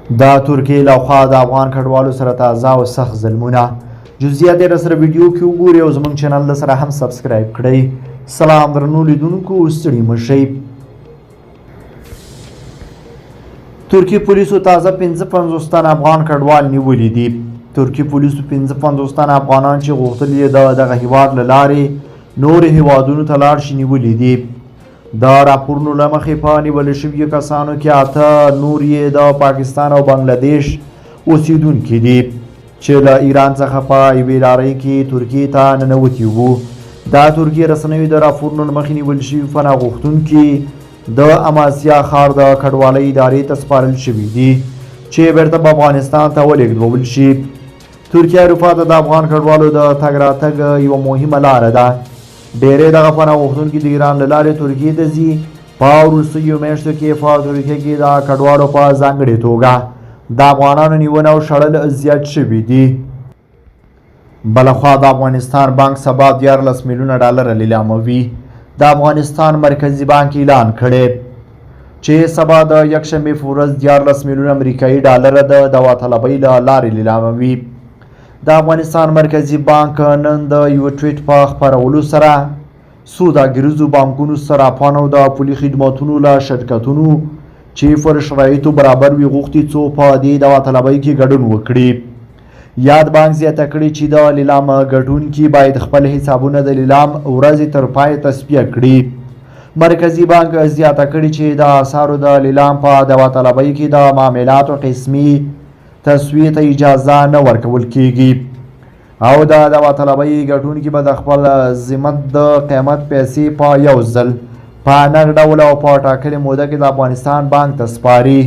د ترکیې لخوا د افغان کډوالو سره تازه او سخت ظلمونه. جزئیات یې سره ویډیو کې وګورئ او زموږ چینل له سره هم سبسکرایب کړئ. سلام درنو لیدونکو، ستړي مه شئ. ترکي پولیسو تازه 55 تنه افغان کډوال نیولي دي. ترکي پولیسو 55 تنه افغانان چې غوښتل یې د دغه هیواد له لارې نورو هیوادونو ته لاړ شي نیولي دي. د راپورونو له مخې په نیول شویو کسانو کې 8 نور یې د پاکستان او بنګلادیش اوسیدونکي دي چې له ایران څخه په یوې لارۍ کې ترکیې ته ننوتي وو. د ترکیې رسنیو د راپورونو له مخې نیول شوي پناه غوښتونکي د اماسیا ښار د کډوالۍ ادارې ته سپارل شوي دي چې بیرته به افغانستان ته ولېږدول شي. ترکیه اروپا ته د افغان کډوالو د تګ راتګ یوه مهمه لاره ده. ډېری دغه پناه غوښتونکي د ایران له لارې ترکیې ته ځي. په وروستیو میاشتو کې په ترکیه کې د کډوالو په ځانګړې توګه د افغانانو نیونه او شړل زیات شوي دي. بلخوا د افغانستان بانک سبا 13 میلیونه ډالر لیلاموي. د افغانستان مرکزي بانک اعلان کړی چې سبا د یکشنبې په ورځ 13 میلیونه امریکایي ډالر د دواطلبۍ له لارې لیلاموي. د افغانستان مرکزي بانک نن د یو ټویټ په خپرولو سره سوداګریزو بانکونو، صرافانو او د پولي خدمتونو له شرکتونو چې پر شرایطو برابر وي غوښتي څو په دې دواطلبۍ کې ګډون وکړي. یاد بانک زیاته کړې چې د لیلام ګټونکي باید خپل حسابونه د لیلام ورځې تر پای تصفیه کړي. مرکزي بانک زیاته کړې چې د اسعارو د لیلام په دواطلبۍ کې د معاملاتو قسمي تصفیې ته اجازه نه ورکول کیږي او د دواطلبۍ ګټونکي به د خپل ذمت د قیمت پیسې په یو ځل په نغد ډول او په ټاکلې موده کې د افغانستان بانک ته سپاري.